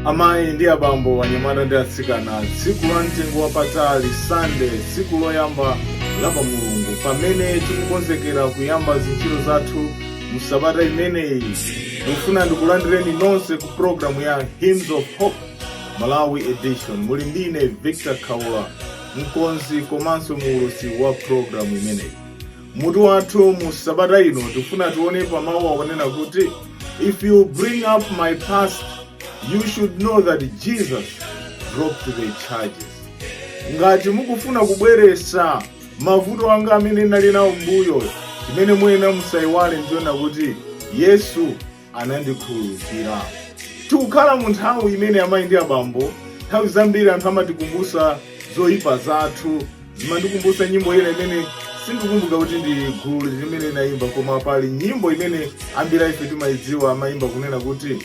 Amayi ndi abambo, anyamata ndi atsikana, tsiku la mtengo wapatali, Sunday, tsiku loyamba la pa Mulungu, pamene tikukonzekera kuyamba zintchito zathu mu sabata imeneyi, ndikufuna ndikulandireni nonse ku programu ya Hymns of Hope Malawi Edition. Muli ndine Victor Khaula, mkonzi komanso muulutsi wa programu imeneyi. Mutu wathu mu sabata ino tikufuna tione pa mawu akunena kuti, "If you bring up my past, you should know that Jesus dropped the charges." Ngati mukufuna kubweresa mavuto anga amene ndinali nawo mbuyo, chimene mwena musayiwale ndiona kuti Yesu anandikhululukira. Tikukhala mu nthawi imene, amayi ndi abambo, nthawi zambiri anthu amatikumbusa zoyipa zathu. Zimandikumbusa nyimbo ina imene sindikukumbuka kuti ndi gulu limene inayimba, koma pali nyimbo imene ambiri ife timayidziwa. Amayimba kunena kuti,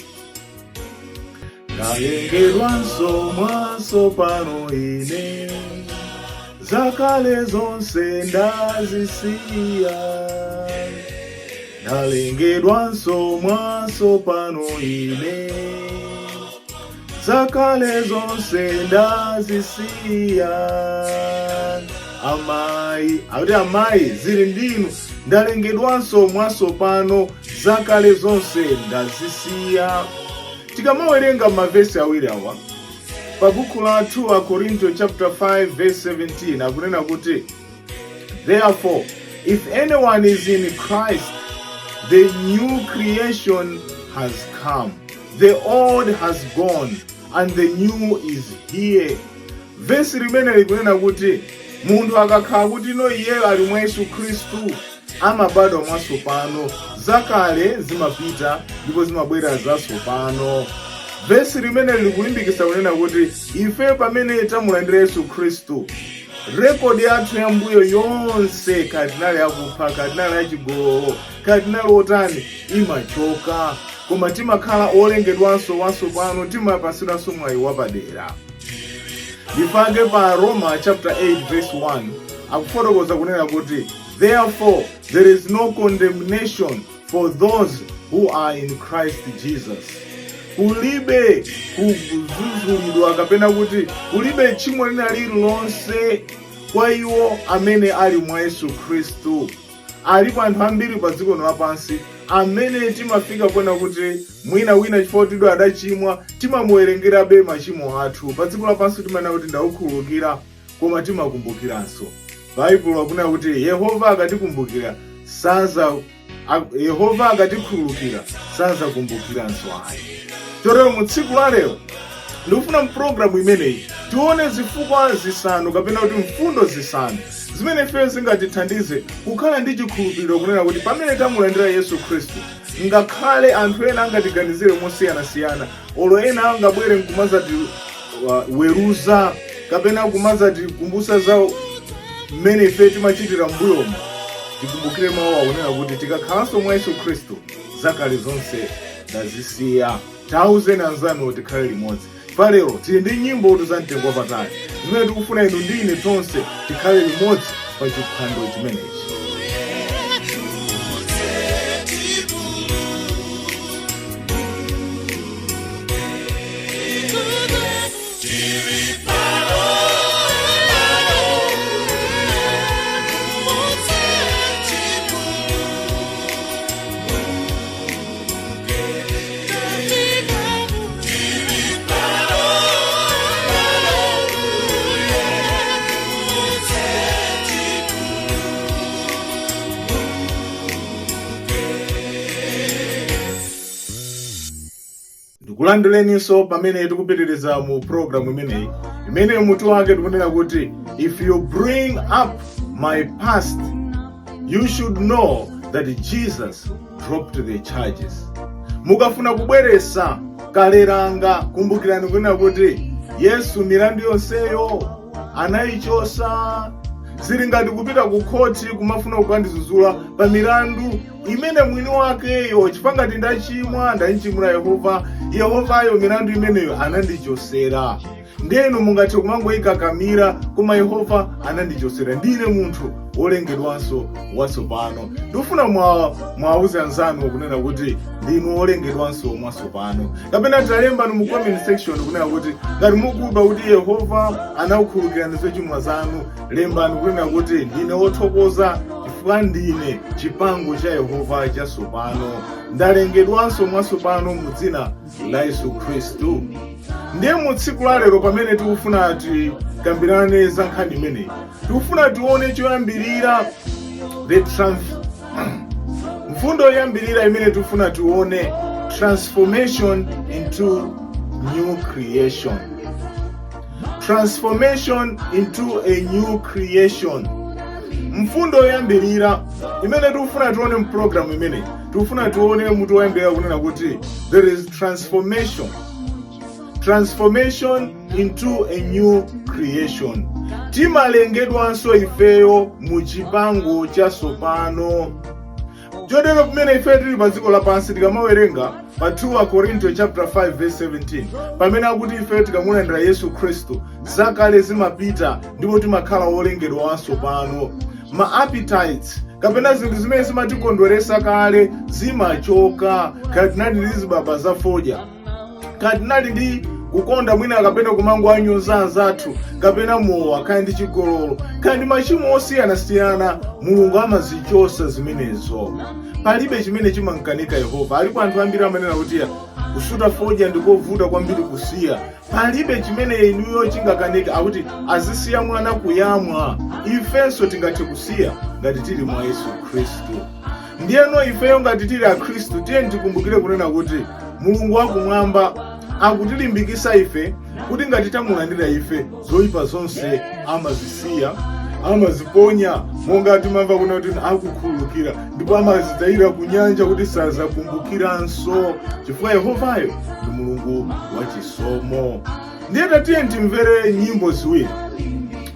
"Ndalengedwanso mwatsopano ine, zakale zonse ndazisiya. Ndalengedwanso mwatsopano ine, zakale zonse ndazisiya." Amayi akuti, amayi, zili ndinu. Ndalengedwanso mwatsopano, zakale zonse ndazisiya. Tikamawerenga mavesi awiri awa pa buku la 2 Akorinto chapter 5 verse 17, akunena kuti, "Therefore, if anyone is in Christ, the new creation has come. The old has gone and the new is here." Vesi limene likunena kuti munthu akakhala kuti ino iyeyo ali mwa Yesu Khristu, amabadwa mwatsopano, zakale zimapita ndipo zimabwera zatsopano. Vesi limene likulimbikitsa kunena kuti ife pamene tamulandira Yesu Khristu, rekodi yathu ya mbuyo yonse, kaya tinali akupha, kaya tinali achigololo, kaya tinali otani, imachoka, koma timakhala olengedwanso watsopano, timapatsidwanso mwayi wapadera. Ndifake pa Roma chapter 8 verse 1 akufotokoza kunena kuti, "Therefore there is no condemnation for those who are in Christ Jesus." Kulibe kudzudzulidwa kapena kuti kulibe tchimo lina lililonse kwa iwo amene ali mwa Yesu Khristu. Alipo anthu ambiri pa dziko lino lapansi amene timafika pona kuti mwina wina chifukwa kuti adachimwa, timamuwerengerabe machimo athu. Pa dziko lapansi timanena kuti ndaukhululukira, koma timakumbukiranso. Baibulo akunena kuti Yehova akatikumbukira saza Yehova akatikhululukira sazakumbukiranso ayi. Chotero mu tsiku la lero ndikufuna mpulogalamu imeneyi tione zifukwa zisanu kapena kuti mfundo zisanu zimene ife zingatithandize kukhala ndi chikhulupiriro kunena kuti pamene tamulandira Yesu Khristu, ngakhale anthu ena angatiganizire mosiyanasiyana, olo ena angabwere nkumazati weruza kapena kumazatikumbusa za mmene ife timachitira m'mbuyomo, tikumbukire mawu akunena kuti tikakhalanso mwa Yesu Khristu, zakale zonse ndazisiya. Tauzeni anzanu tikhale limodzi. Palero tili ndi nyimbo za mtengo wapatali zimene tikufuna inu ndi ine tonse tikhale limodzi pa chiphwando chimenechi. Ndikulandireninso pamene tikupitiriza mu programu imeneyi imene mutu wake tikunena kuti, "If you bring up my past, you should know that Jesus dropped the charges." Mukafuna kubweresa kale langa, kumbukirani kunena kuti Yesu milandu yonseyo anayichosa. Zili ngati kupita ku khoti kumafuna kukandizuzula pa milandu Imene mwini wakeyo, chifukwa ngati ndachimwa, ndachimwira Yehova, Yehovayo milandu imeneyo anandichosera. Ndenu mungathe kumangoyikakamira, koma Yehova anandichosera, ndine munthu wolengedwanso watsopano. Ndikufuna mwauze anzanu kunena kuti ndinu wolengedwanso mwatsopano, kapena talembani mu comment section kunena kuti ngati mukuba kuti Yehova anakukhululukirani zochimwa zanu, lembani kunena kuti ndine wothokoza chifukwa ndine chipango cha Yehova chatsopano, ndalengedwanso mwatsopano mu dzina la Yesu Khristu. Ndiye mu tsiku la lero, pamene tikufuna tikambirane za nkhani imeneyi, tikufuna tione choyambirira the trans mfundo yoyambirira imene tikufuna tione, transformation into new creation, transformation into a new creation. Mfundo yoyambirira imene tikufuna tione mpulogalamu imeneyi, tikufuna tione mutu woyambirira kunena kuti there is transformation, transformation into a new creation. Timalengedwanso ifeyo mu chipango chatsopano. Chotero pamene ife tili pa dziko lapansi, tikamawerenga pa 2 Korinto chapter 5 verse 17, pamene akuti ife tikamulandira Yesu Khristu, zakale zimapita ndipo timakhala wolengedwa watsopano. Ma appetites kapena zinthu zimene zimatikondweresa kale zimachoka. Kaya tinali ndi zibaba zafodya, kaya tinali ndi kukonda mwina kapena kumangowanyoza anzathu, kapena mowa, kaya ndi chigololo, kaya ndi machimo osiyanasiyana, Mulungu amazichosa zimenezo. Palibe chimene chimamkanika Yehova. Alipo anthu ambiri amanena kuti kusuta fodya ndikovuta kwambiri kusiya. Palibe chimene inuyo chingakanika. Akuti azisiya mwana kuyamwa, ifenso tingathe kusiya ngati tili mwa Yesu Khristu. Ndiyeno ifeyo ngati tili Akhristu, tiye tikumbukire kunena kuti Mulungu wakumwamba akutilimbikisa ife kuti ngati tamulandira ife, zoyipa zonse amazisiya, amaziponya, monga timamva kuna kuti akukhululukira, ndipo amazitayira ku nyanja kuti sazakumbukiranso, chifukwa Yehovayo ndi Mulungu wachisomo. Ndiye tatiye timvere nyimbo ziwiri.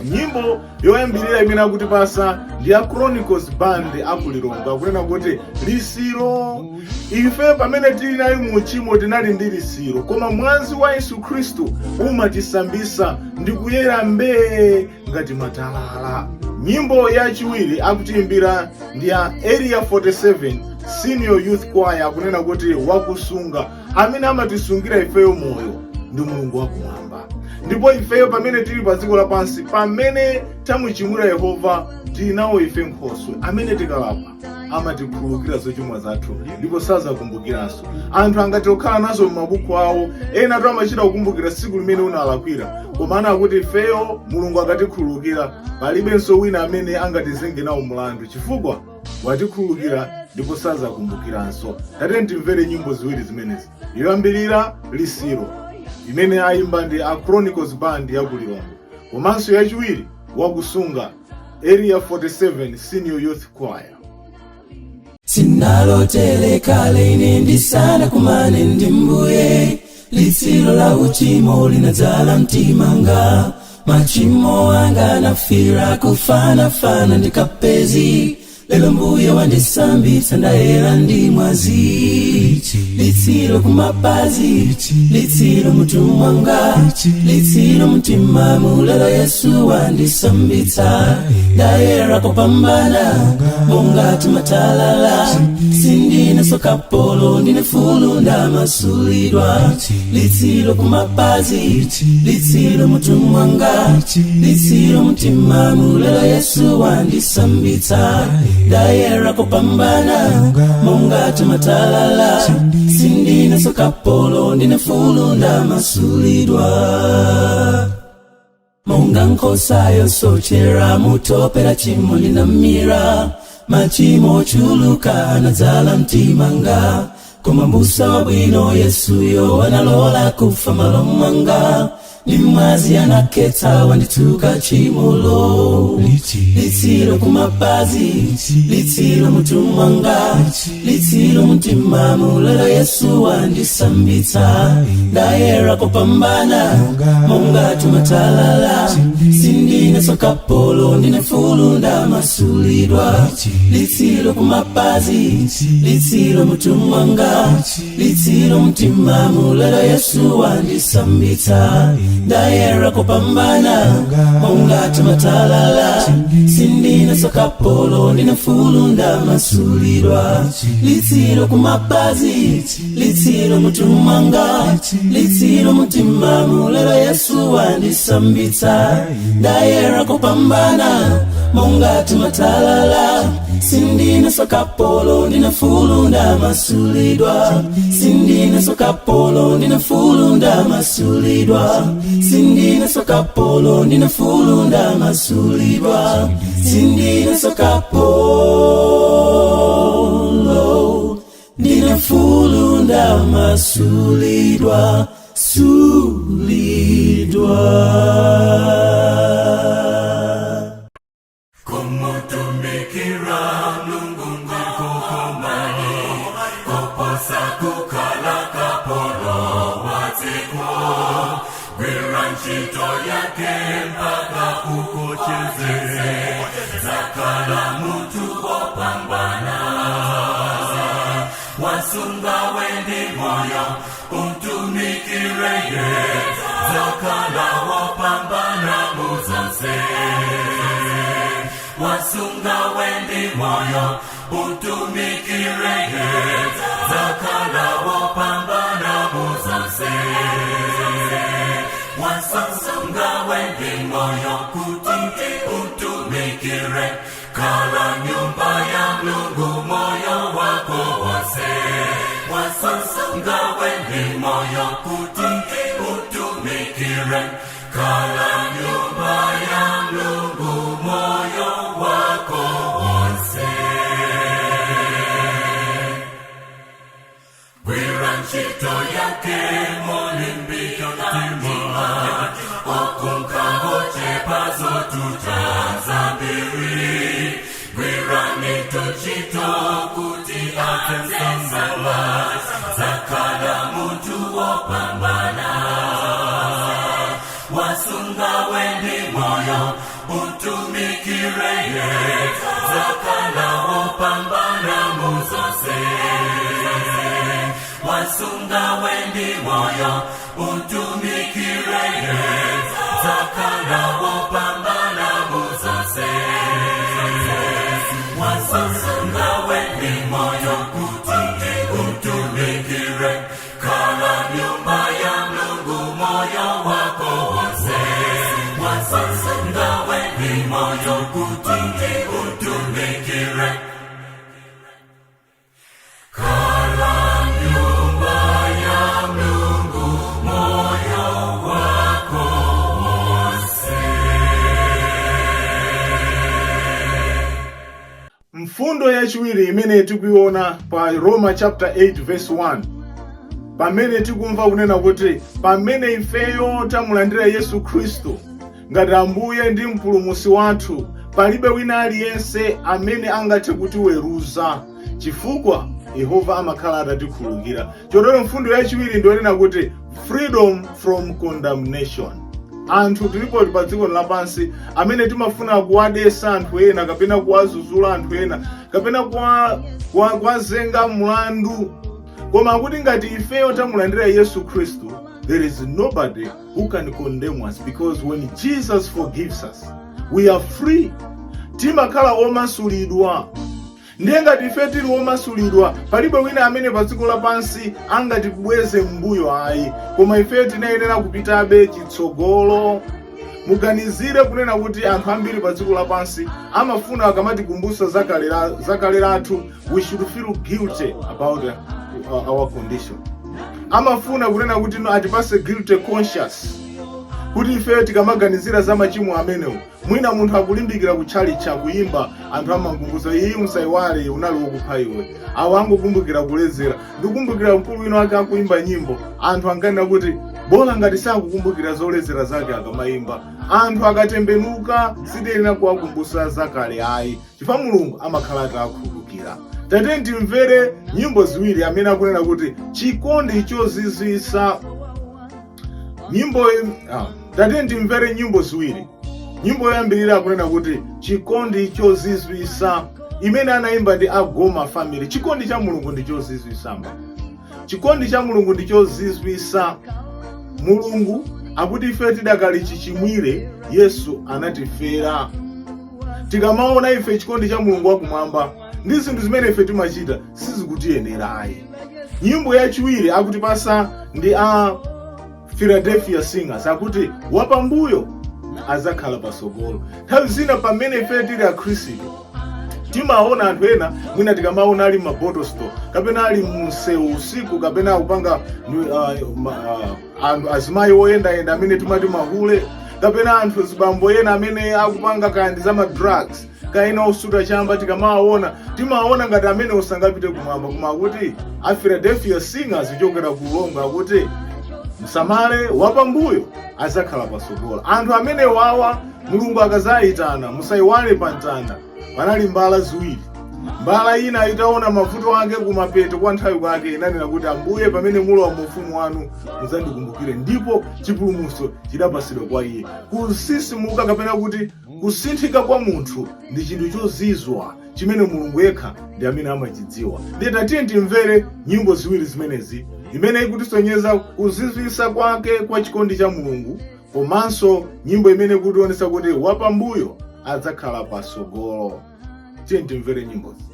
Nyimbo yoyambirira imene akutipasa ndi ya Chronicles Band aku Lilongwe, akunena kuti lisiro. Ife pamene tili nayo mu uchimo tinali ndi lisiro, koma mwazi wa Yesu Khristu umatisambisa ndi kuyera mbee ngati matalala. Nyimbo yachiwiri akutiimbira ndi ya Area 47 Senior Youth Choir, akunena kuti wakusunga. Amene amatisungira ifeyo moyo ndi Mulungu wakumwamba, ndipo ifeyo pamene tili pa dziko lapansi, pamene tamuchimwira Yehova, tili nawo ife nkhoswe amene tikalapa amatikhululukira zochimwa zathu ndipo sazakumbukiranso. Anthu angati okhala nazo m'mabuku awo, ena to amachita kukumbukira tsiku limene unalakwira, koma ana akuti ifeyo Mulungu akatikhululukira, palibenso wina amene angatizenge nawo mlandu, chifukwa watikhululukira ndipo sazakumbukiranso. Tate timvere nyimbo ziwiri zimenezi. Yoyambirira, Lisiro, imene ayimba ndi a Chronicles Band ya ku Lilongwe, komanso yachiwiri, Wakusunga, Area 47 Senior Youth Choir. Sinalotele kale ine ndisana kumane ndi Mbuye. Litsiro la uchimo linadzala mtimanga, machimo anga nafira kufanafana ndikapezi. Lelo Mbuye wandisambitsa, ndayera ndi mwazi. Litsiro kumapazi, litsiro mutu mwanga, litsiro mtima mulelo, Yesu wandisambitsa, ndayera kupambana mongati matalala. Sindine sokapolo, ndine fulu, ndamasulidwa. Litsiro kumapazi, litsiro mutu mwanga, litsiro mtima mulelo, Yesu wandisambitsa, ndayera kupambana mongati matalala. Sindine sokapolo, ndine fulu, ndamasulidwa. Monga nkhosa yosochera mutopera chimo linamira, machimo ochuluka anadzala mtimanga, koma mbusa wabwino Yesuyo analola kufa malo mwanga, ni mwazi anakhetsa wanditsuka chimolo. Litsiro kumapazi, litsiro mutu mwanga, litsiro mtima mulelo, Yesu wandisambitsa, ndayera. Ndayera kupambana monga tumatalala. Sindine so kapolo, ndine mfulu, ndamasulidwa. Litsilo kumapazi, litsilo mutumwanga, litsilo mtima mulelo Yesu wandisambitsa. Ndayera kupambana monga tumatalala. Sindine so kapolo, ndine mfulu, ndamasulidwa. Litsilo kumapazi, litsilo mutumwanga, litsilo mutima mulelo Yesu wandisambitsa. Ndayera kupambana monga tumatalala. Sindine so kapolo, ndine mfulu, ndamasulidwa. Sindine so kapolo, ndine mfulu, ndamasulidwa. Sindine so kapolo, ndine mfulu, ndamasulidwa. Sindine so kapolo, ndine mfulu, ndamasulidwa, sulidwa. Kumutumikira Mulungu ndikokomani koposa kukhala kapolo wadziko. Gwira ntchito yake mpaka ukocheze, zakhala munthu wopambana. Wasunga wendi moyo umtumikireye, zakhala wopambana muzonse. Wasunga wendi moyo utumikireye, zakhala wopambana muzonse. Wasunga wendi moyo kuti utumikire, khala nyumba ya Mulungu moyo wako wonse. Wasunga wendi moyo kuti utumikire, khala nyumba ya Mulungu moyo wako wonse. Gwira ntchito yake molimbika mtima, okunkahochepa zotuta zambiri. Gwirani ntchito kuti adzemsambala, zakhala munthu wopambana. Wasunga wendi moyo utumikireye, zakhala wopambana muzonse. Wasunga wendi moyo utumikireye, zakhala wopambana muzonse. Wasunga wendi moyo kuti utumikire, khala nyumba ya Mulungu moyo wako wonse. Wasunga wendi moyo kuti utumikire, khala nyumba ya Mulungu moyo wako wonse. Mfundo yachiwiri imene tikuiona pa Roma chapter 8 verse 1, pamene tikumva kunena kuti pamene ifeyo tamulandira Yesu Khristu ngati Ambuye ndi Mpulumutsi wathu, palibe wina aliyense amene angathe kutiweruza, chifukwa Yehova amakhala atatikhululukira. Chotero mfundo yachiwiri ndiyonena kuti freedom from condemnation. Anthu tilipo pa dziko lapansi amene timafuna kuwadesa anthu ena, kapena kuwazuzula anthu ena, kapena kuwazenga mlandu. Koma kuti ngati ifeyo tamulandira Yesu Khristu, there is nobody who can condemn us, because when Jesus forgives us, we are free. Timakhala omasulidwa. Ndiye ngati ife tili omasulidwa, palibe wina amene pa dziko lapansi angatibweze m'mbuyo ayi, koma ife tinayenera kupitabe chitsogolo. Muganizire kunena kuti anthu ambiri pa dziko lapansi amafuna akamatikumbutsa zakale lathu, we should feel guilty about our condition. Amafuna kunena kuti no, atipase guilty conscious, kuti ife tikamaganizira za machimo amenewo. Mwina munthu akulimbikira kutchalitcha kuyimba, anthu amankumbusa, "Iyi musayiwale unali wokupha iwe." Awo angokumbukira kulezera. Ndikukumbukira mkulu wina wake akuyimba nyimbo, anthu ankanena kuti bola ngati sakukumbukira zolezera zake akamayimba. Anthu akatembenuka sitiyenera kuwakumbutsa zakale ayi, chifukwa Mulungu amakhala atakhululukira. Tate timvere nyimbo ziwiri amene akunena kuti chikondi chozizwitsa. Nyimbo tatiye ndimvere nyimbo ziwiri. Nyimbo yoyambirira akunena kuti "Chikondi Chozizwisa", imene anayimba ndi Agoma Family. Chikondi cha Mulungu ndi chozizwisa mba. Chikondi cha Mulungu ndi chozizwisa. Mulungu akuti ife tidakali chichimwire, Yesu anatifera. Tikamaona ife chikondi cha Mulungu wakumwamba ndi zinthu zimene ife timachita, sizikutiyenera ayi. Nyimbo yachiwiri akutipasa ndi a Philadelphia Singers, akuti "Wapambuyo Azakhala Pasogolo". Nthawi zina pamene ife tili Akhristu, timaona anthu ena, mwina tikamaona ali ma bottle store kapena ali msewu usiku kapena akupanga anthu azimayi oyendayenda amene timati mahule, kapena anthu zibambo ena amene akupanga kaya ndi za ma drugs, kaya osuta chamba, tikamawaona timaona ngati amene osangapite kumwamba. Koma akuti a Philadelphia Singers kuchokera ku Lilongwe akuti msamale, wapambuyo azakhala pasogolo. Anthu amene wawa Mulungu akazayitana, musayiwale pa mtanda panali mbala ziwiri. Mbala ina itaona mavuto ake kumapeto kwa nthawi kwake, inanena kuti, "Ambuye, pamene mulowa mu ufumu wanu muzandikumbukire," ndipo chipulumutso chidapasidwa kwa iye. Kusisimuka kapena kuti kusinthika kwa munthu ndi chinthu chozizwa chimene Mulungu yekha ndi amene amachidziwa. Ndiye tatiye timvere nyimbo ziwiri zimenezi, imene ikutisonyeza kuzizwisa kwake kwa chikondi cha Mulungu, komanso nyimbo imene ikutionetsa kuti wapambuyo adzakhala pasogolo. Tiye timvere nyimbozi.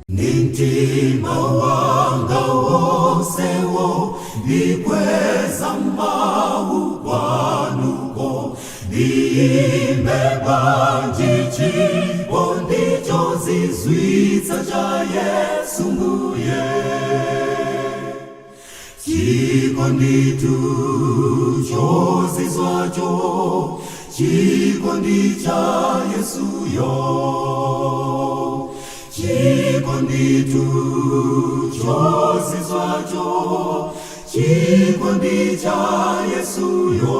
Ndi mtima wanga wonsewo ndikweza mawu kwanuko, ndiimbe bwanji chikondi chozizwitsa cha Yesu Mbuye. Chikonditu chozizwacho, chikondi cha Yesuyo. Chikonditu chozizwacho, chikondi cha Yesuyo.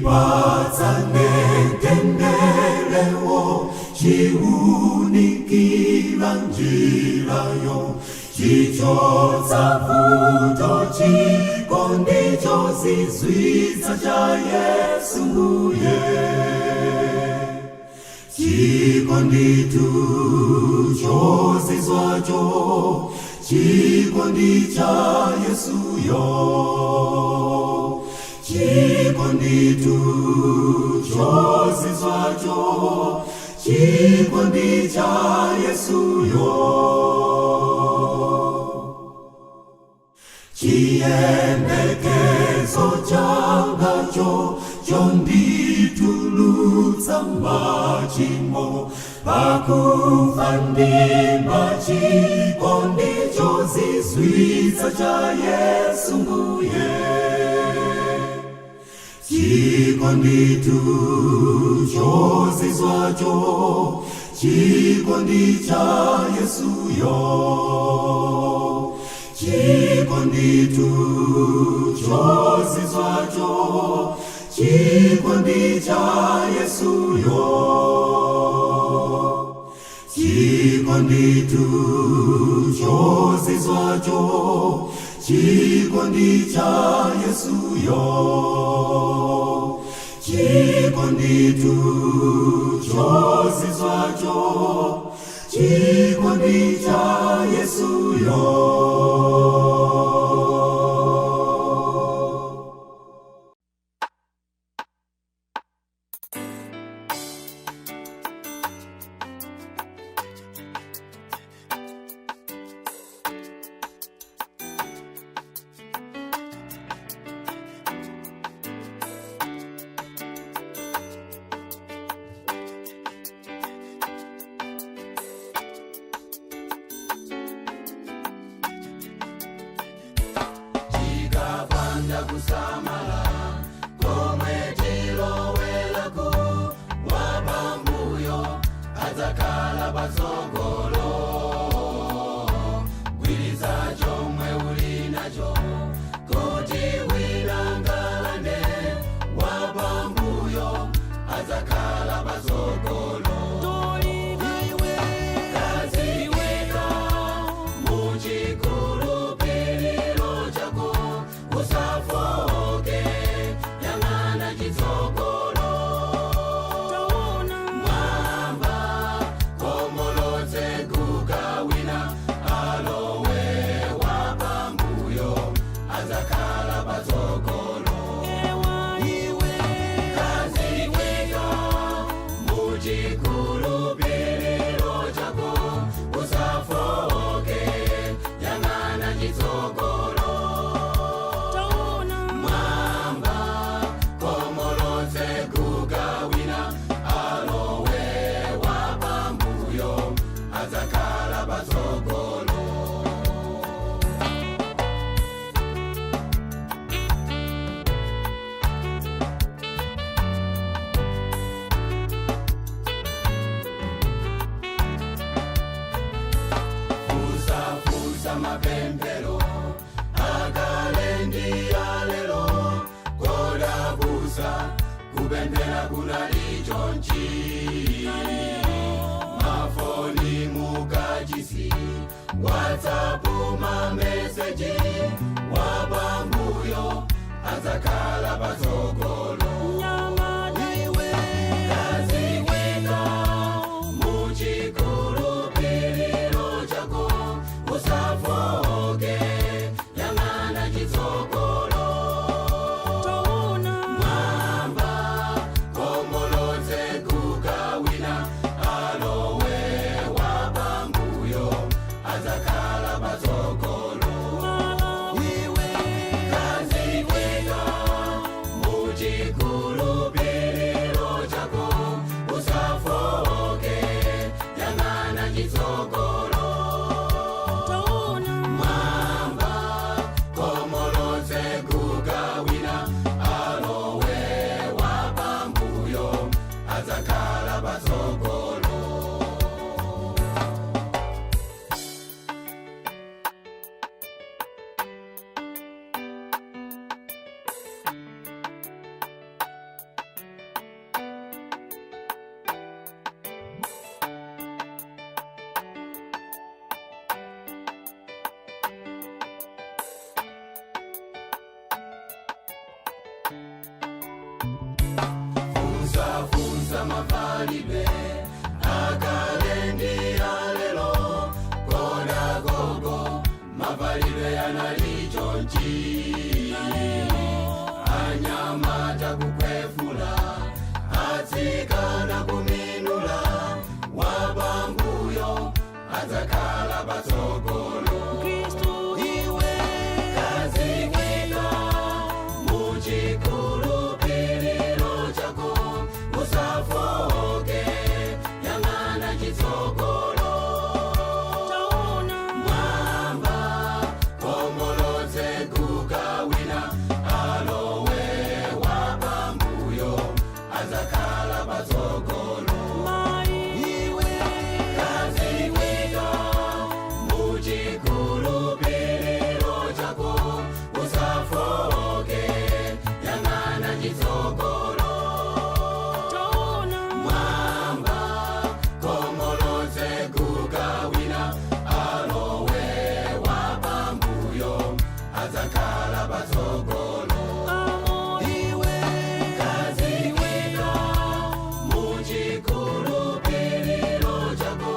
Chipatsane mtenderewo, chiunikira njirayo, chichotsa vuto, chikondi chozizwitsa cha Yesu Mbuye. Chikonditu chozizwacho, chikondi cha Yesuyo. Chikonditu chozizwacho, chikondi cha Yesuyo. Chiyembekezo changacho chonditulutsa machimo, pakufa ndimba, chikondi chozizwitsa cha Yesu Mbuye. Chikonditu chozizwacho, chikondi cha Yesuyo. Chikonditu chozizwacho, chikondi cha Yesuyo. Chikonditu chozizwacho, chikondi cha Yesuyo. Chikonditu chozizwacho, chikondi cha Yesuyo. Tikapanda kusamala komwe tilowelako, wapambuyo adzakhala patsogolo. Gwiriza chomwe uli nacho kuti wina ngalande, wapambuyo adzakhala patsogolo. Kazipita muchikhulupiriro. chitsogolo. Mwamba komolotse kugawina alowe wapambuyo adzakhala patsogolo. Fusa mapemphero akale ndi alelo, kodabusa kupemphera kunali chonchi. Mafoni mukachisi, WhatsApp mameseji, wapambuyo adzakhala patsogolo. Kazikika muchikhulupiriro chako, usafoke, yang'ana chitsogolo. Mwamba komolotse kugawina alowe wapambuyo adzakhala patsogolo. Kazikika muchikhulupiriro chako, usafoke, yang'ana chitsogolo. Mwamba komolotse kugawina alowe wapambuyo adzakhala patsogolo. Funsa, funsa mavalidwe akale ndi alelo, koda gogo mavalidwe anali chonchi. Anyamata kukwefula, atsikana kuminula, wapambuyo adzakhala patsogolo. Kazikika muchikhulupiriro chako, usafoke, yang'ana chitsogolo. Mwamba komolotse kugawina alowe wapambuyo adzakhala patsogolo. Kazikika muchikhulupiriro chako, usafoke, yang'ana chitsogolo. Mwamba komolotse kugawina alowe wapambuyo adzakhala patsogolo. Kazikika muchikhulupiriro chako,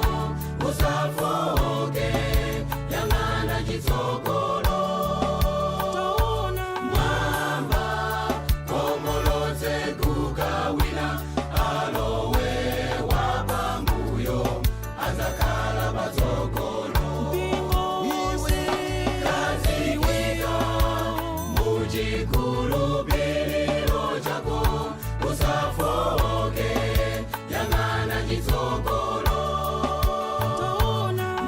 usafoke, yang'ana chitsogolo. Mwamba komolotse kugawina alowe wapambuyo adzakhala patsogolo. Kazikika muchikhulupiriro chako, usafoke, yang'ana chitsogolo.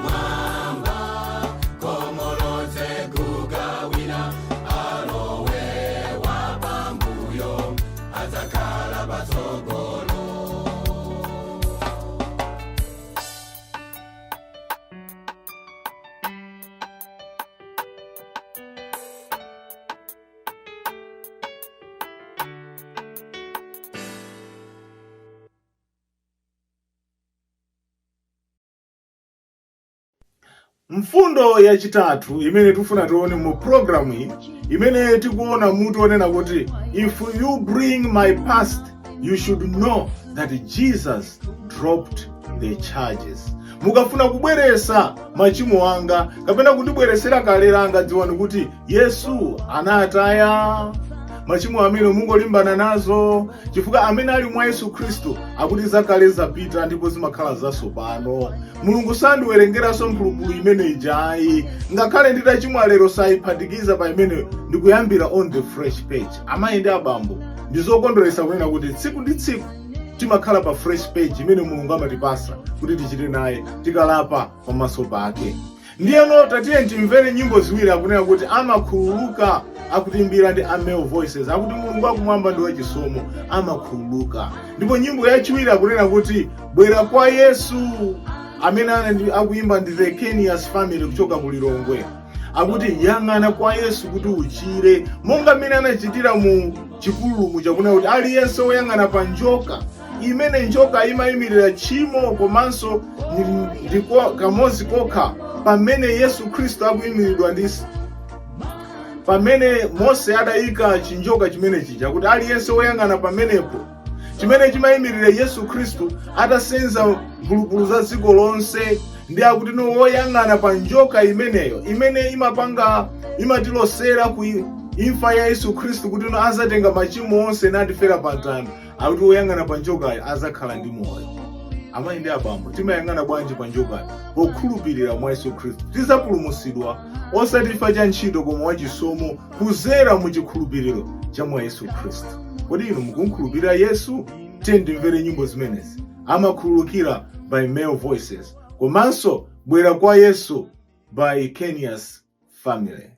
Mwamba komolotse kugawina alowe wapambuyo adzakhala patsogolo. Mfundo yachitatu imene tikufuna tione mu programu iyi, imene tikuona mutu onena kuti "If you bring my past, you should know that Jesus dropped the charges." Mukafuna kubweresa machimo anga kapena kundibweresera kale langa, dziwani kuti Yesu anataya. Machimo amene mungolimbana nazo, chifukwa amene ali mwa Yesu Khristu akuti zakale zapita ndipo zimakhala zatsopano. Mulungu sandiwerengeranso mphulupulu imene ijayi. Ngakhale nditachimwa lero, sayiphatikiza pa imeneyo, ndikuyambira on the fresh page. Amayi ndi abambo, ndizokondweretsa kunena kuti tsiku ndi tsiku timakhala pa fresh page imene Mulungu amatipasa kuti tichite naye tikalapa pamaso pake. Ndiyeno tatiye timvere nyimbo ziwiri. Akunena kuti "Amakhululuka", akutimbira ndi a Male Voices. Akuti Mulungu akumwamba ndi wachisomo, amakhululuka. Ndipo nyimbo yachiwiri akunena kuti "Bwera kwa Yesu", amene akuyimba ndi the Kenias Family kuchoka ku Lilongwe. Akuti yang'ana kwa Yesu kuti uchire, monga mmene anachitira mu chipululu, chakunena kuti aliyense woyang'ana pa njoka, imene njoka imayimirira tchimo, komanso ndiko kamodzi kokha pamene Yesu Khristu akuyimiridwa ndi pamene Mose adayika chinjoka chimene chija, kuti aliyense woyang'ana pamenepo, chimene chimayimirira Yesu Khristu atasenza mphulupulu za dziko lonse. Ndi akuti no, woyang'ana pa njoka imeneyo, imene imapanga, imatilosera ku imfa ya Yesu Khristu, kuti no, azatenga machimo onse natifera pa mtanda, akuti woyang'ana pa njokayo azakhala ndi moyo. Amayi ndi abambo, timayang'ana bwanji pa njokayo? Pokhulupirira mwa Yesu Khristu tizapulumutsidwa, osati chifukwa cha ntchito, koma wachisomo kuzera mu chikhulupiriro cha mwa Yesu Khristu. Kodi inu mukunkhulupirira Yesu? Tiye ndimvere nyimbo zimenezi, "Amakhululukira" by Male Voices, komanso "Bwera kwa Yesu" by Kenias Family.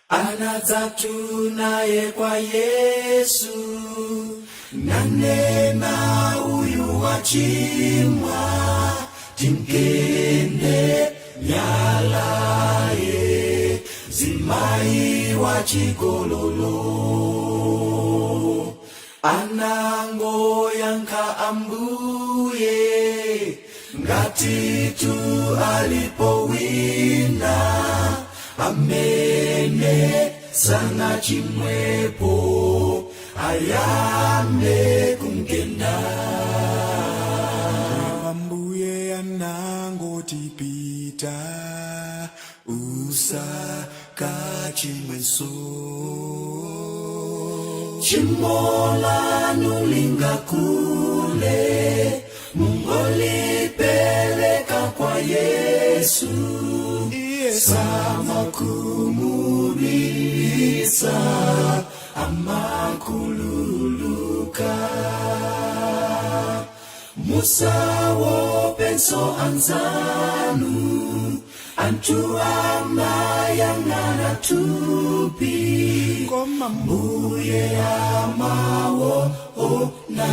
Anadzatu naye kwa Yesu, nanena, "Uyu wachimwa, timkende myalaye." Mzimayi wachigololo anangoyankha, "Ambuye, ngatitu alipo wina amene sanachimwepo, ayambe kumgenda." Ambuye anangoti, "Pita, usakachimwenso." Tchimo lanu lingakule, mungolipeleka kwa Yesu. Samakhumudwitsa, amakhululuka. Musawopenso anzanu, anthu amayang'ana thupi, koma Mbuye amaona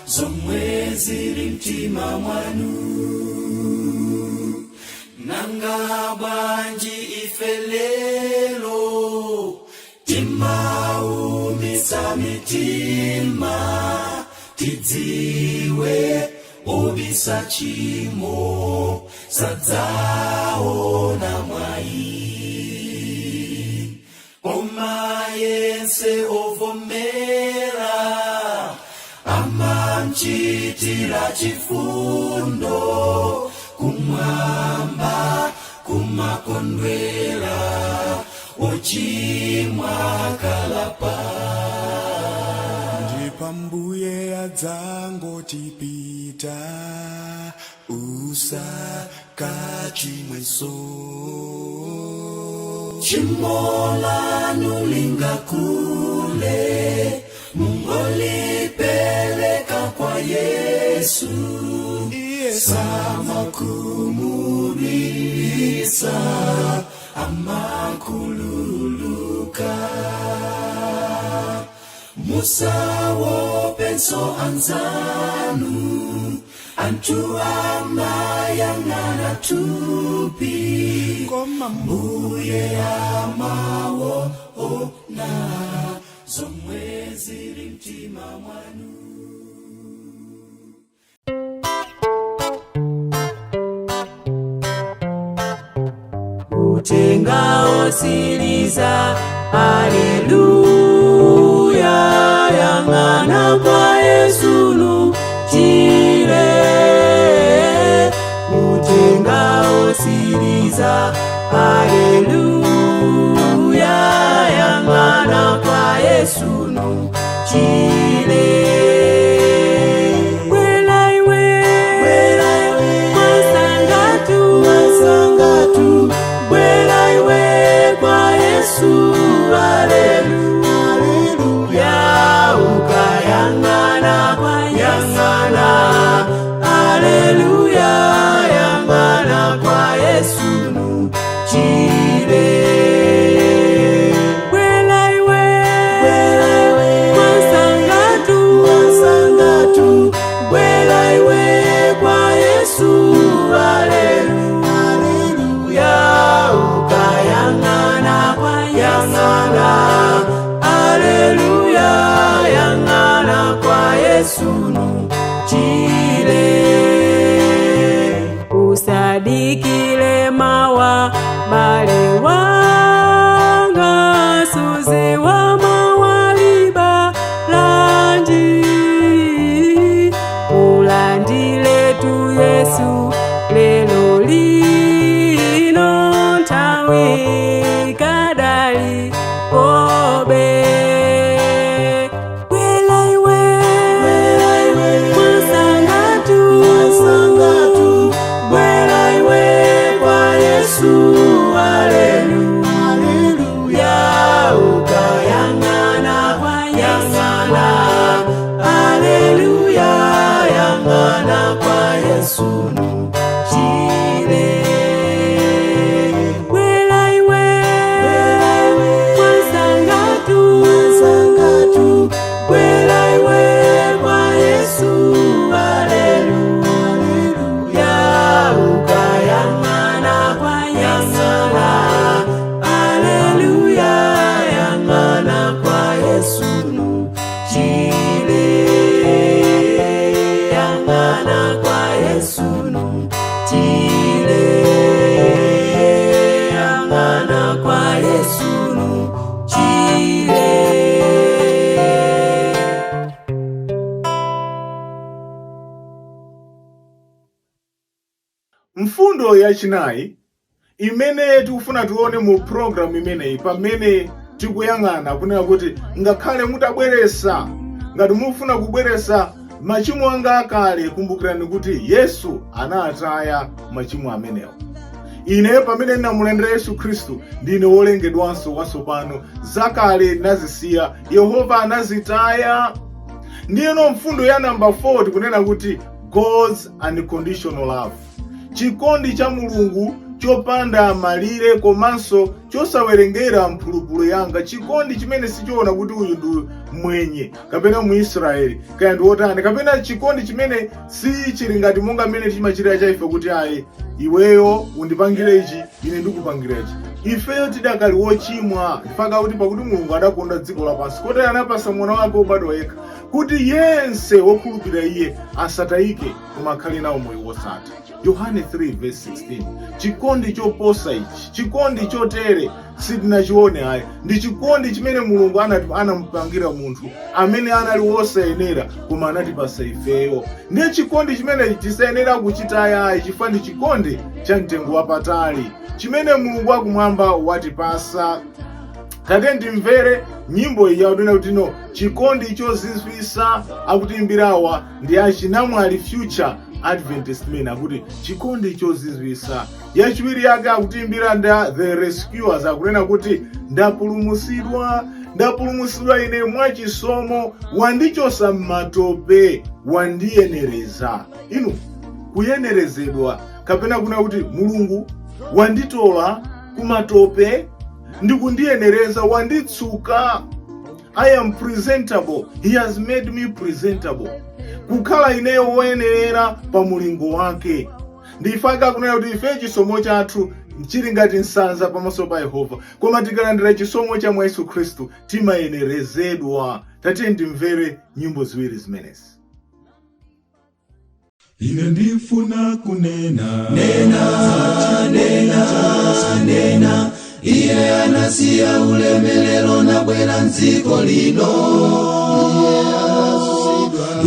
zomwe zili mtima mwanu. Nanga bwanji ife lero timaumitsa mitima? Tidziwe obisa tchimo sadzaona mwayi, koma yense ovomera amamchitira chifundo. Kumwamba kumakondwera ochimwa akalapa. Ndipo Ambuye adzangoti, "Pita, usakachimwenso." Tchimo lanu lingakule, mungolipeleka kwa Yesu. Samakhumudwitsa, amakhululuka. Musawopenso anzanu, anthu amayang'ana thupi, koma Mbuye amaona zomwe zili mtima mwanu. Uthenga otsiriza, aleluya, yang'ana kwa Yesu nuchire. Uthenga otsiriza, aleluya. Yesu nu chile. Bwela iwe, bwela iwe, mwasangatu, mwasangatu, bwela iwe kwa Yesu, haleluya, ukayang'ana, yang'ana, haleluya, yang'ana kwa Yesu nu chile. Bwela iwe, bwela iwe, mwasangatu, mwasangatu, bwela iwe kwa Yesu, haleluya, ukayang'ana, yang'ana, haleluya, yang'ana kwa Yesu nu chile. Usadikile mawa bale wanga suzi wa mawaliba lanji ulandile tu Yesu lelo lino nthawi kadali kobe. Bwela iwe, mwasangatu, mwasangatu, bwela iwe kwa Yesu, haleluya, ukayang'ana, yang'ana, haleluya, yang'ana kwa Yesu nu chile. Bwela iwe, mwasangatu, mwasangatu, bwela iwe kwa Yesu, haleluya, ukayang'ana, yang'ana, haleluya, yang'ana kwa Yesu nu chile. Yang'ana kwa Yesu nu chile. Yang'ana kwa Yesu nu chile. Mfundo yachinayi imene tikufuna tione mu program imeneyi, pamene tikuyang'ana kunena kuti ngakhale mutabweresa, ngati mufuna kubweresa machimo anga akale, kumbukirani kuti Yesu anataya machimo amenewo. Ine pamene ndinamulandira Yesu Khristu, ndine wolengedwanso watsopano, zakale ndinazisiya, Yehova anazitaya. Ndiyeno mfundo ya namba 4 tikunena kuti God's unconditional love, chikondi cha Mulungu chopanda malire komanso chosawerengera mphulupulu yanga, chikondi chimene sichiona kuti uyu ndi mwenye kapena Muisraeli kaya ndi wotani, kapena chikondi chimene sichili ngati monga mmene timachitira cha ife kuti ayi, iweyo undipangire ichi, ine ndikupangira ichi. Ifeyo tidakali wochimwa, mpaka kuti pakuti Mulungu adakonda dziko lapansi kotero anapasa mwana wake wobadwa yekha, kuti yense wokhulupirira iye asatayike koma akhale nawo moyo wosatha, Yohane 3:16. Chikondi choposa ichi, chikondi chotere sitinachione ayi. Ndi chikondi chimene Mulungu anamupangira munthu amene anali wosayenera, koma anatipasa ifeyo. Ndiye chikondi chimene tisayenera kuchitaya ayi, chifukwa ndi chikondi cha mtengo wapatali chimene Mulungu wakumwamba watipasa. Tate, ndimvere nyimbo iyi yakunena kuti no chikondi chozizwisa. Akutiimbirawa ndi achinamwali Future Adventist Men, akuti chikondi chozizwisa. Yachiwiri yake akutiimbira nda The Rescuers, akunena kuti ndapulumusidwa, ndapulumusidwa ine mwachisomo, wandichosa m'matope, wandiyenereza. Inu, kuyenerezedwa kapena kuna kuti Mulungu wanditola kumatope ndikundiyenereza, wanditsuka. I am presentable, he has made me presentable, kukhala ineyo woyenerera pa mulingo wake. Ndifaka kunena kuti ife chisomo chathu chili ngati nsanza pamaso pa Yehova, koma tikalandira chisomo cha mwa Yesu Khristu timayenerezedwa. Tatiye ndimvere nyimbo ziwiri zimenezi. Ine ndifuna kunena Nena, nena, nena, iye anasiya ulemelero nabwera mdziko lino.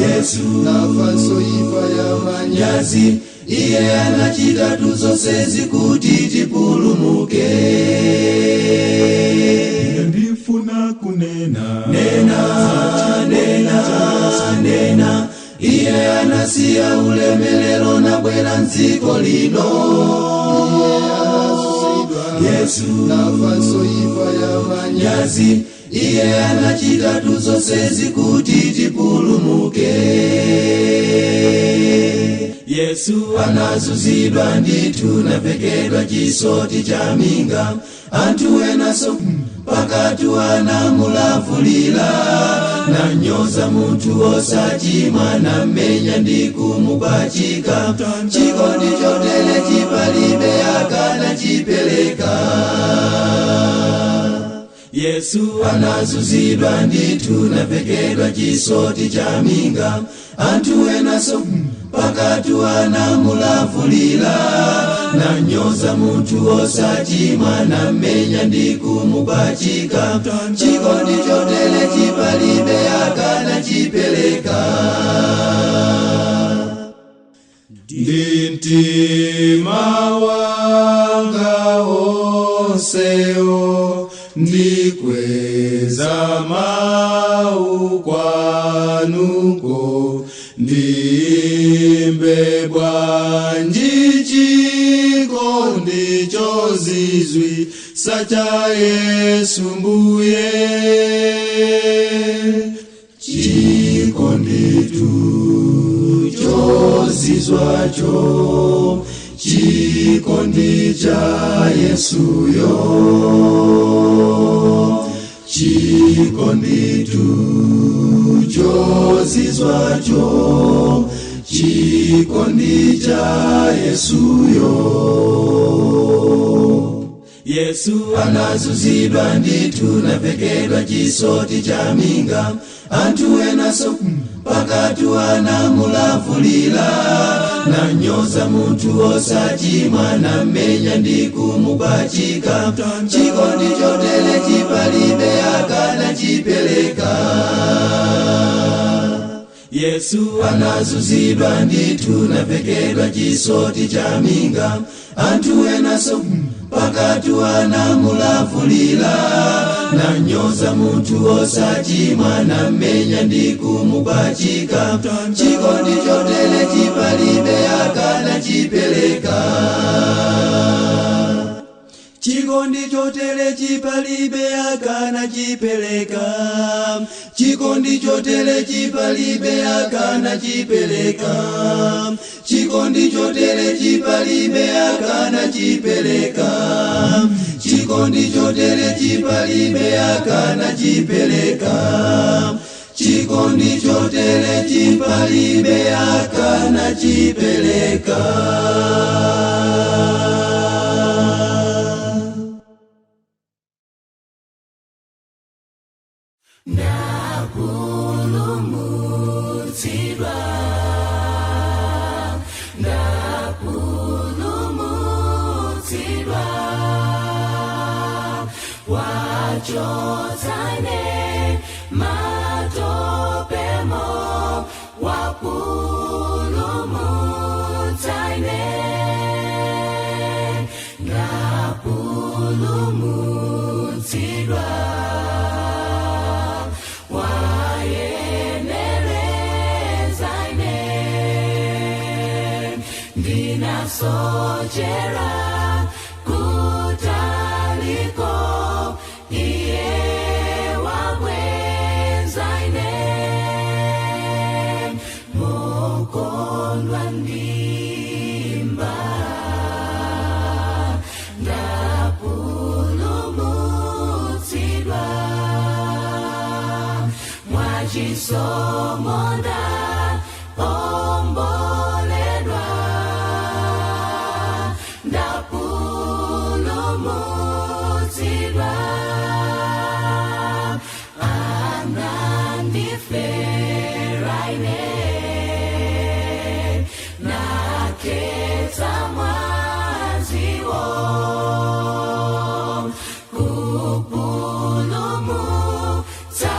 Yesu nafanso imfa ya manyazi. Nyazi, iye anachita zonsezi kuti tipulumuke. Ine ndifuna kunena. Kunena Nena, nena, nena, iye anasiya ulemelero nabwera mdziko lino. Anazuzidwa, Yesu nafanso imfa ya manyazi. Nyazi, iye anachita zonsezi kuti tipulumuke. Yesu anazuzidwa ndithu, navekedwa chisoti cha minga, anthu enaso pakatu anamulavulira, nanyoza munthu osachimwa, nammenya ndi kumupachika. Chikondi chotere chipalibe akanachipereka. Yesu anazuzidwa ndithu, navekedwa chisoti cha minga, anthu enaso pakatu anamulavulira, nanyoza munthu osachimwa, nammenya ndi kumupachika. Chikondi chotere chipalibe akanachipereka. Ndi mtima wanga onsewo ndikweza mau kwanuko, ndimbe bwanji chikondi chozizwitsa cha Yesu mbuye. Chikonditu chozizwacho, chikondi cha Yesuyo, chikonditu chozizwacho, chikondi cha Yesuyo. Yesu anazuzidwa ndithu, navekedwa chisoti cha minga, anthu enaso pakatu anamulavulira, nanyoza munthu osachimwa, nammenya ndi kumupachika. Chikondi chotere chipalibe akanachipereka. Yesu anazuzidwa ndithu, navekedwa chisoti cha minga, anthu enaso pakatu anamulavulira, nanyoza munthu osachimwa, nammenya ndi kumupachika. Chikondi chotere chipalibe akanachipereka. Chikondi chotere chipalibe akanachipereka. Chikondi chotere chipalibe akanachipereka. Chikondi chotere chipalibe akanachipereka. Chikondi chotere chipalibe akanachipereka. Chikondi chotere chipalibe akanachipereka. Ndapulumutsidwa, ndapulumutsidwa, wachotsane matopemo, wapulumutsane. Ndapulumutsidwa, wayenerezane, ndinasochera kutaliko, iye wabwezaine, mokondwa ndimba. Ndapulumutsidwa mwachisomo ndaomboledwa, ndapulumutsidwa, anandiferaine, nakhetsa mwaziwo, kupulumutsa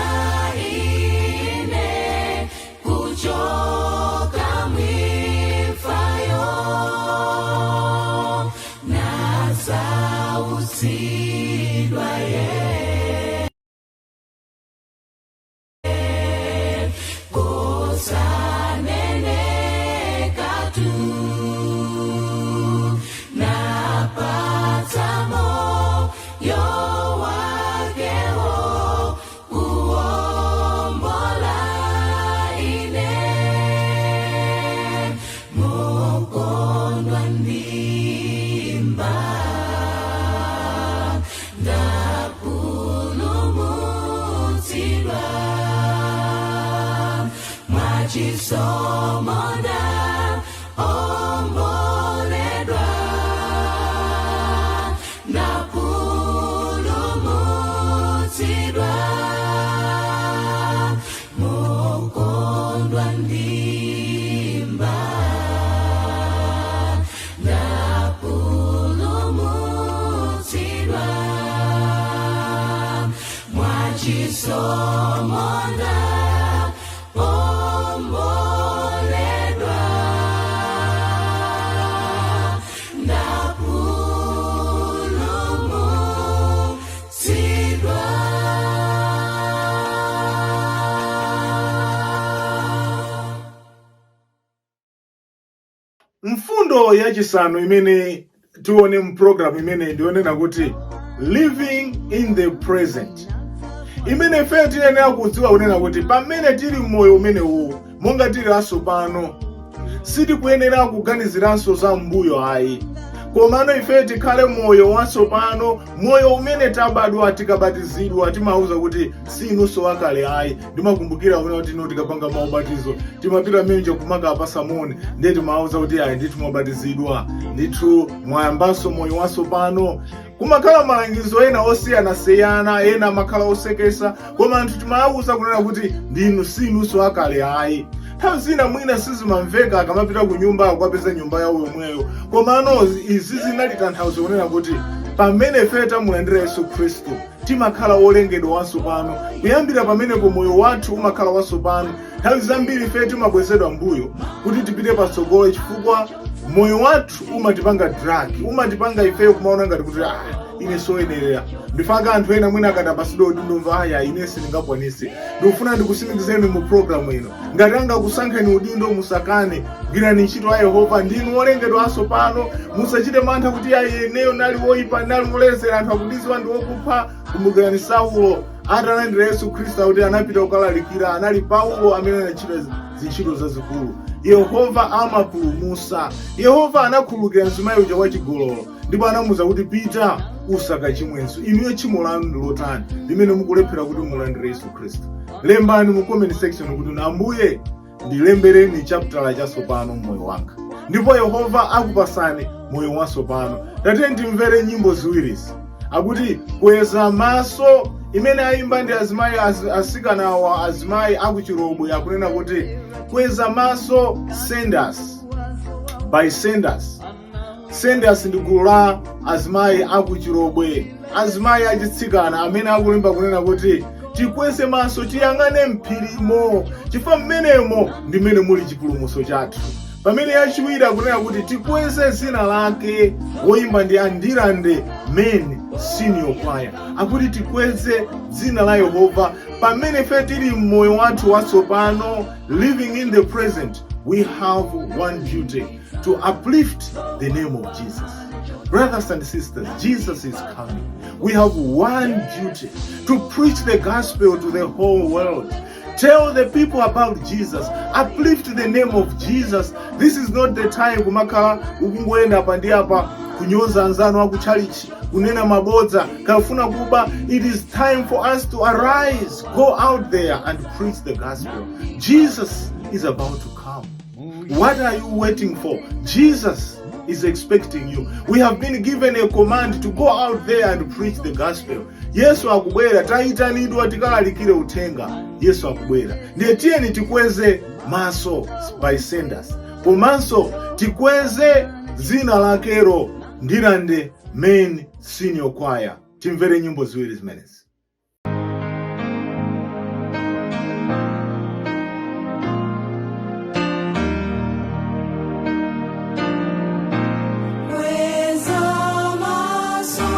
ine kuchoka mwimfayo, nasautsidwa ye. Mwachisomo ndaomboledwa, ndapulumutsidwa, mokondwa ndimba, ndapulumutsidwa, mwachisomo ndaomboledwa, ndapulumutsidwa. Mfundo yachisanu imene tione mpulogalamu imene ndionena kuti living in the present, imene ife tiyenera kudziwa kunena kuti pamene tili mmoyo umenewu, monga tili atsopano, sitikuyenera kuganiziranso za mbuyo ayi, komano ife tikhale moyo watsopano, moyo umene tabadwa. Tikabatizidwa timauza kuti sinunso wakale ayi. Ndimakumbukira kuna kuti ino tikapanga maubatizo timapita menja kumaka apasamoni, ndiye timauza kuti ayi, ndithu mwabatizidwa, ndithu mwayambanso moyo watsopano. Kumakhala malangizo ena osiyanasiyana, ena amakhala osekesa, koma anthu timawauza kunena kuti ndinu sinunso akale ayi. Nthawi zina mwina sizimamveka akamapita ku nyumba akukapeza nyumba yawo yomweyo, komano izi zinali tanthauzo kunena kuti pamene ife tamulandira Yesu Khristu timakhala olengedwa watsopano. Kuyambira pamenepo moyo wathu umakhala watsopano. Nthawi zambiri ife timabwezedwa mbuyo kuti tipite patsogolo chifukwa moyo wathu umatipanga drag, umatipanga ifeyo kumaona ngati kuti, ah, ine soyenerera. Ndifaka anthu ena mwina akatapasidwa udindo mva, aya, ine sindingakwanise. Ndikufuna ndikusimikizeni mu programu ino, ngati angakusankheni udindo, musakane, gwirani ntchito ya Yehova. Ndinu olengedwa atsopano. Musachite mantha kuti ayi, ineyo nali woyipa, nali wolezera, anthu akundidziwa ndi wokupha. Kumbukirani Saulo atalandira Yesu Khristu, akuti anapita kukalalikira, anali Paulo amene anachita zintchito zazikulu. Yehova amapulumusa. Yehova anakhululukira mzimayi uja wachigololo ndipo anamuwuza kuti pita, usakachimwenso. Inuyo tchimo lanu ndi lotani limene mukulephera kuti mulandire Yesu Khristu? Lembani mu comment section kuti, Ambuye, ndilembereni chaputala chatsopano mmoyo wanga, ndipo Yehova akupasani moyo watsopano. Tatiyeni timvere nyimbo ziwirizi, akuti Kweza Maso, imene ayimba ndi azimayi asikanawa, azimayi akuChirobwe, akunena kuti Kweza Maso, Senders by Senders. Senders ndi gulu la azimayi akuChirobwe, azimayi achitsikana amene akulimba kunena kuti tikweze maso, tiyang'ane mphirimo, chifukwa mmenemo ndi mmene muli chipulumutso chathu. Pamene yachiwiri akunena kuti Tikweze Zina Lake, woyimba ndi Andirande Men Senior Choir, akuti tikweze dzina la Yehova. Pamene ife tili mmoyo wathu watsopano, living in the present, we have one duty: to uplift the name of Jesus. Brothers and sisters, Jesus is coming. We have one duty: to preach the gospel to the whole world. Tell the people about Jesus. Uplift the name of Jesus. This is not the time kumakhala ukungoyenda apa ndi apa, kunyoza anzanu akutchalichi, kunena mabodza, kafuna kuba. It is time for us to arise, go out there and preach the gospel. Jesus is about to come. What are you waiting for? Jesus is expecting you. We have been given a command to go out there and preach the gospel. Yesu akubwera, tayitanidwa tikalalikire uthenga. Yesu akubwera. Ndiye tiyeni tikweze maso by Senders. Komanso Tikweze Dzina Lakero, Ndirande Main Senior Choir. Timvere nyimbo ziwiri zimenezi. Kweza maso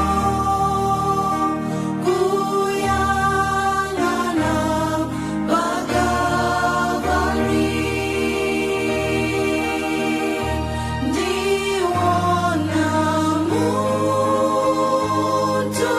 kuyang'ana pa Kalvari, ndiwona mutu.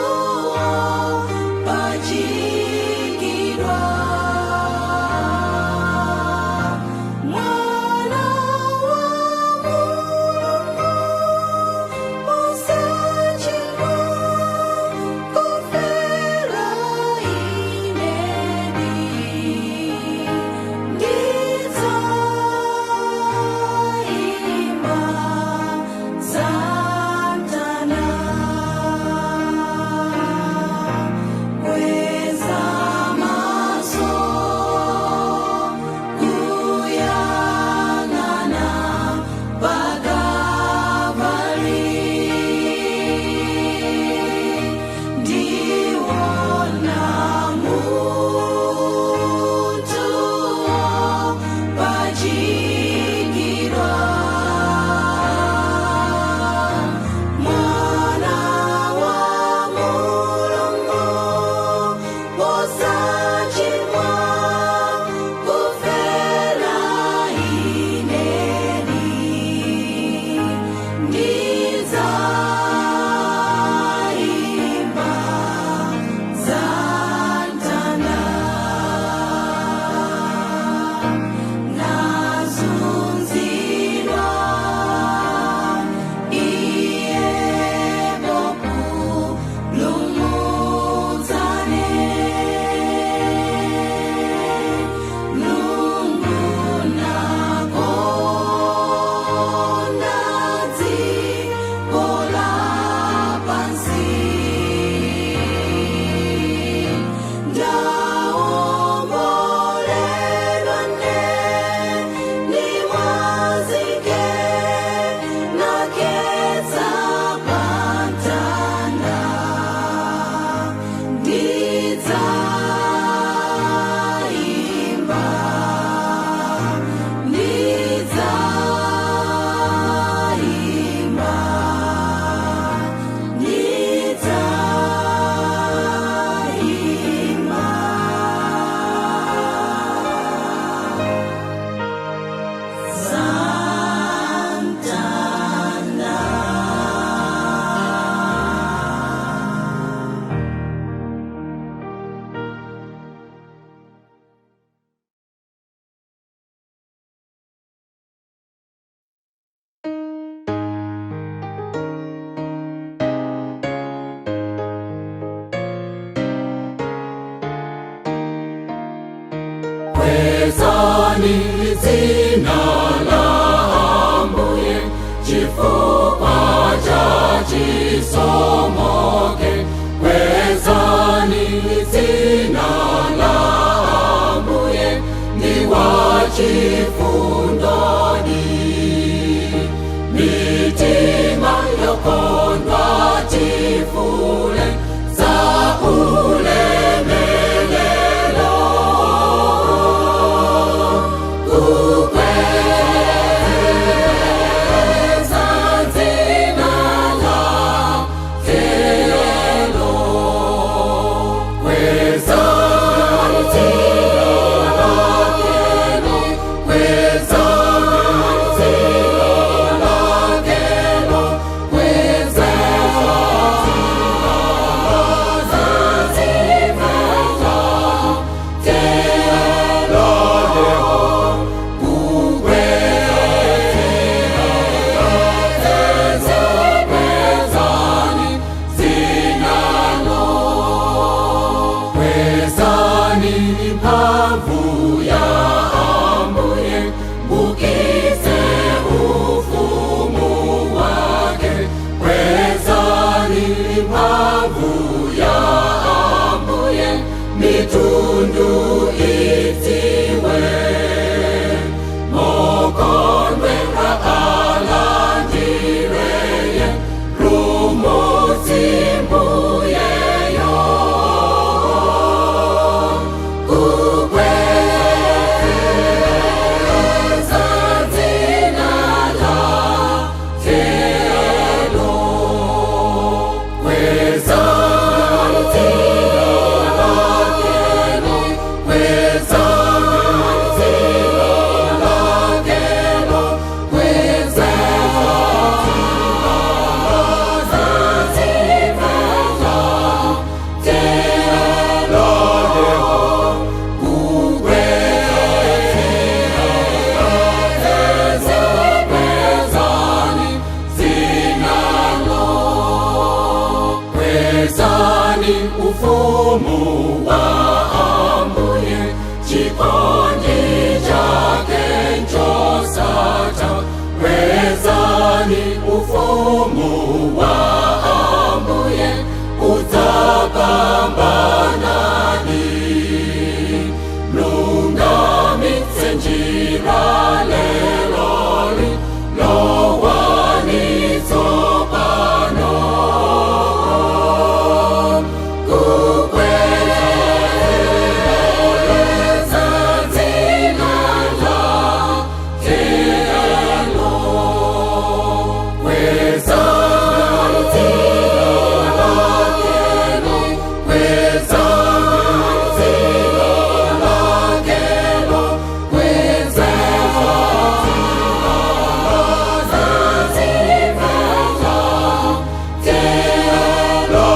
Mitundu idziwe mokondwera alandireye Mpulumutsi Mbuyeyo kukweza dzina lakelo kweza dzina lakelo kweza dzina lakelo kweza Ufumu wa Ambuye, chikondi chake nchosatha. Kwezani ufumu wa Ambuye, udzapambanani. Mlungamitse njira leloli, lowani tsopano. Kukweza dzina lakelo, kweza dzina lakelo, kweza dzina lakelo, kweza dzina lakelo.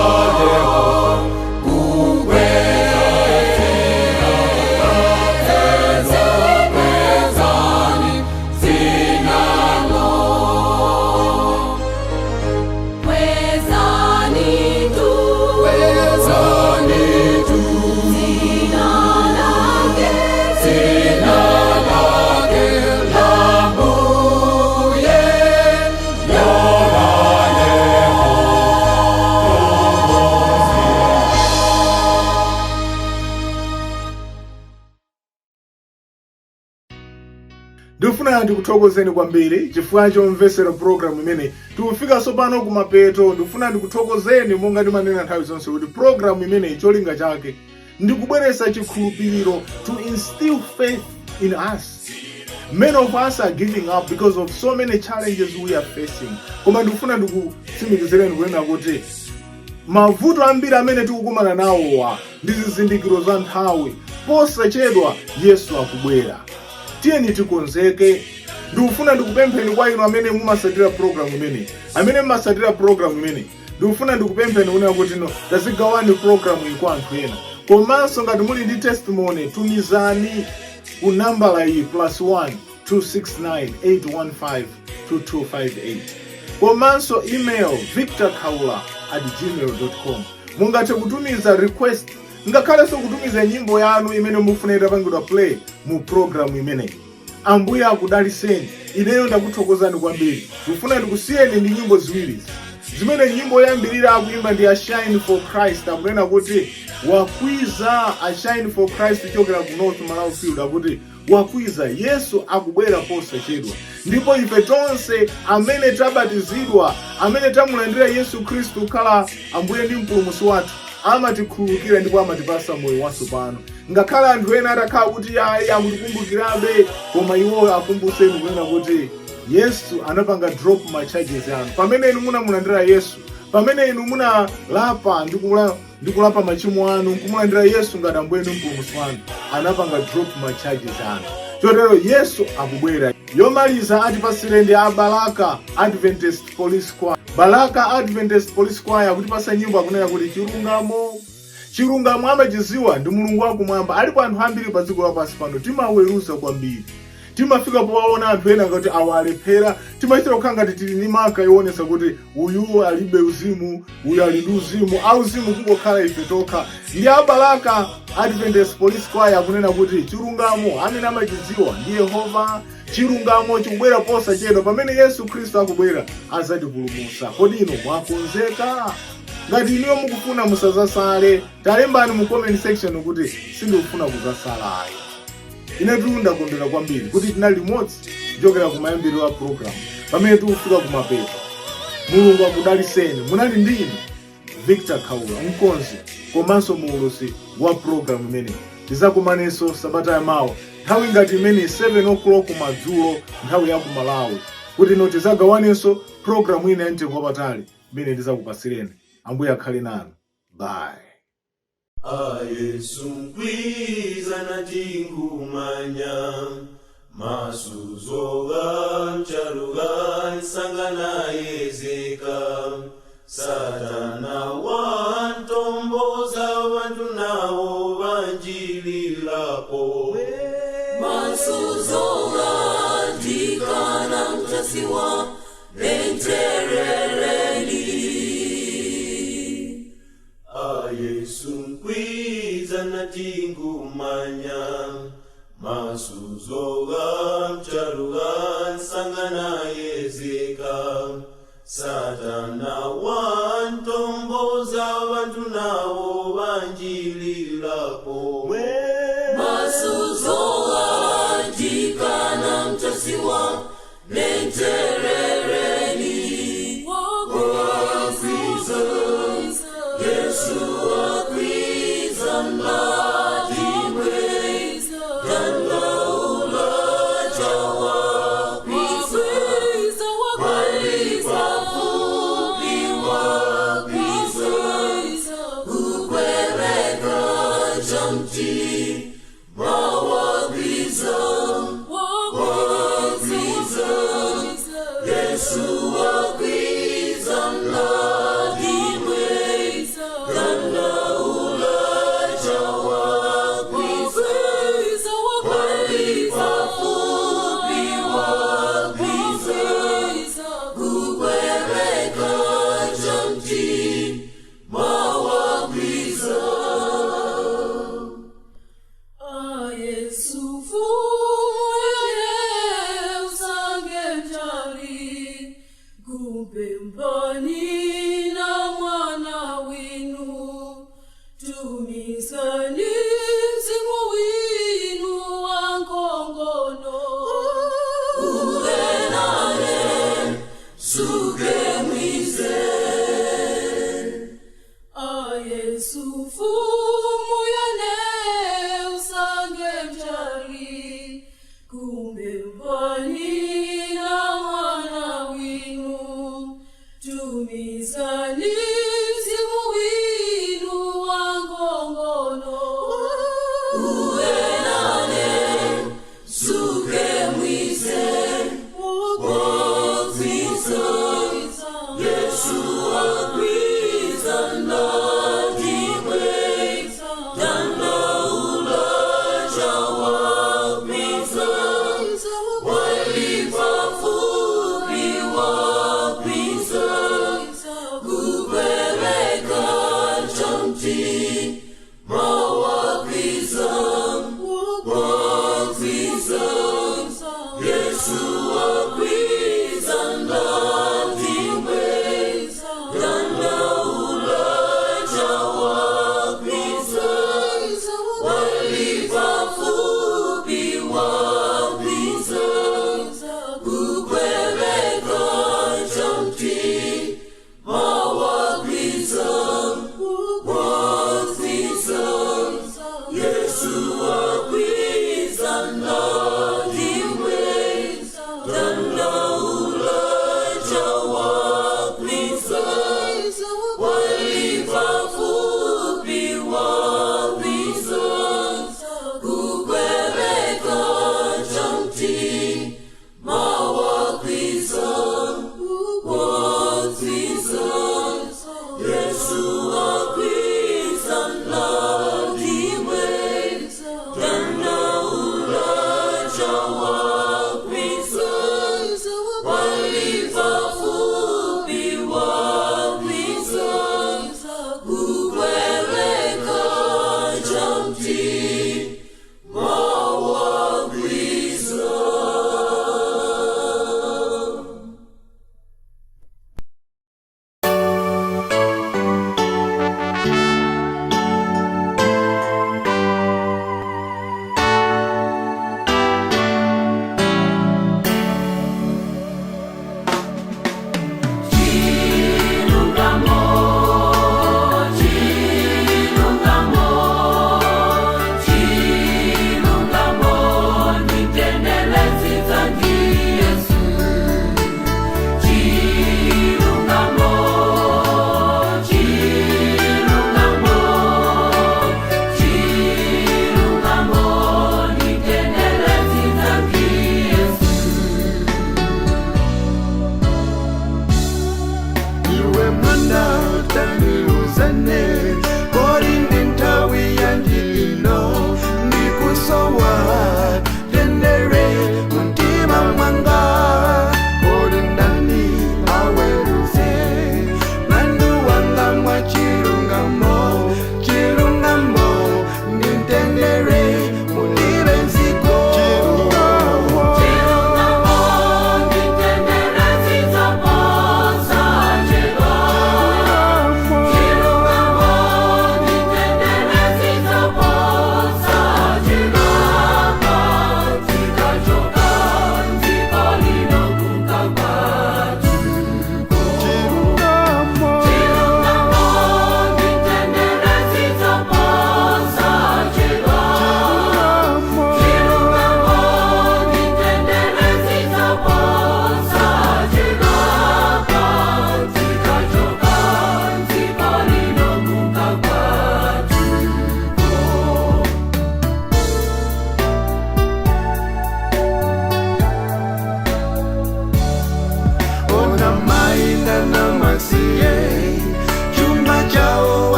Kwezani tu, Kwezani tu dzina lake, dzina lake la Mbuye Ndikufuna ndikuthokozeni kwambiri chifukwa chomvesera programu imene tikufikanso pano kumapeto. Ndikufuna ndikuthokozeni monga ndimanena nthawi zonse kuti programu imeneyi cholinga chake ndikubweretsa chikhulupiriro, to instill faith in us. Many of us are giving up because of so many challenges we are facing, koma ndikufuna ndikutsimikizireni kunena kuti mavuto ambiri amene tikukumana nawowa ndi zizindikiro za nthawi. Posachedwa Yesu akubwera, tiyeni tikonzeke. Ndikufuna ndikupempheni kwa inu amene mumasatira programu imeneyi, amene mumasatira programu imeneyi, ndikufuna ndikupempheni kunena kuti no, tazigawani programu iyi kwa anthu ena. Komanso ngati muli ndi testimony, tumizani ku nambala iyi, +1 269 815 2258, komanso email victorkhaula@gmail.com. Mungathe kutumiza request, ngakhalenso kutumiza nyimbo yanu imene mufuna itapangidwa play mu programu imeneyi. Ambuye akudaliseni. Ineyo ndakuthokozani kwambiri. Ndikufuna ndikusiyeni ndi nyimbo ziwiri zimene nyimbo yoyambirira akuimba ndi a Shine for Christ, akunena kuti "Wakwiza". A Shine for Christ kuchokera ku North Malawi Field akuti "Wakwiza". Yesu akubwera posachedwa, ndipo ife tonse amene tabatizidwa, amene tamulandira Yesu Khristu kukhala Ambuye ndi Mpulumutsi wathu, amatikhululukira ndipo amatipasa moyo watsopano. Ngakhale anthu ena atakhala kuti ayi, akutikumbukirabe, koma iwo akumbuseni kunena kuti Yesu anapanga drop ma charges anu pamene inu munamulandira Yesu, pamene inu munalapa ndi kulapa machimo anu nkumulandira Yesu ngati Ambuye ndi Mpulumutsi wanu, anapanga drop ma charges anu. Chotero Yesu akubwera. Yomaliza atipasire ndi a Balaka Adventist Police Choir. Balaka Adventist Police Choir akutipasa nyimbo, akunena kuti "Chilungamo". Chilungamo amachiziwa ndi Mulungu wakumwamba. Alipo anthu ambiri pa dziko lapansi pano timaweruza kwambiri, timafika powaona anthu ena ngati awa alephera, timachita kukhala ngati tili ndi maka yoonetsa kuti uyu alibe uzimu, uyu ali ndi uzimu, auzimu kungokhala ife tokha. Ndi Abalaka Adventist Police Choir akunena kuti "Chilungamo amene amachidziwa ndi Yehova". Chilungamo chikubwera posachedwa. Pamene Yesu Khristu akubwera, azatipulumutsa. Kodi inu mwakonzeka? Ngati inuyo mukufuna musazasale, talembani mu comment section kuti sindikufuna kuzasalayi. Inetu ndakondwera kwambiri kuti tinali limodzi kuchokera kumayambiriro a program pamene tikufika kumapeto. Mulungu akudaliseni. Munali ndine Victor Khaula, mkonzi komanso muulutsi wa program imeneyi. Tizakumanenso sabata yamawa nthawi ngati imene, 7 o'clock madzulo nthawi ya ku Malawi, kuti ino tizagawanenso program ina ya mtengo wapatali imene ndizakupasireni. Ambuye akhale nanu. Bye. Ayesu nkwiza natingumanya masuzoga mchaluga nsangana yezeka satana wantomboza bantu nawo banjililapo. Masuzoga ndikana mtasiwa lenterereni. Ayesu nkwiza natingumanya masuzoga mchaluga nsangana yezeka satana wantomboza bantu nawo banjililapo. Masuzoga ndikana mtasiwa lenterereni. Wakwiza Yesu wakwiza mladimwe dandaulaja wakwiza walipafupi wakwiza kukweleka jamti mawakwiza wakwiza Yesu wakwiza mladimwe dandaulaja wakwiza walipafupi wakwiza kukweleka jamti mawakwiza. Yesu fuye usangenjali kumpembani na mwana winu tumisani mzimu winu wankongono. Uvenane suke mwize. Yesu fumuyane usangenjali kumpembani na mwana winu tumisani mzimu winu wankongono. Uvenane suke mwize wakwiza Yesu wakwiza ndadimwe dandaulaja wakwiza walipafupi wakwiza kukweleka jamti mawakwiza wakwiza Yesu wakwiza ndadimwe dandaulaja wakwiza walipafupi wakwiza kukweleka jamti mawakwiza wakwiza Yesu wakwiza ndadimwe dandaulaja wakwiza walipafupi wakwiza kukweleka jamti mawakwiza wakwiza Yesu.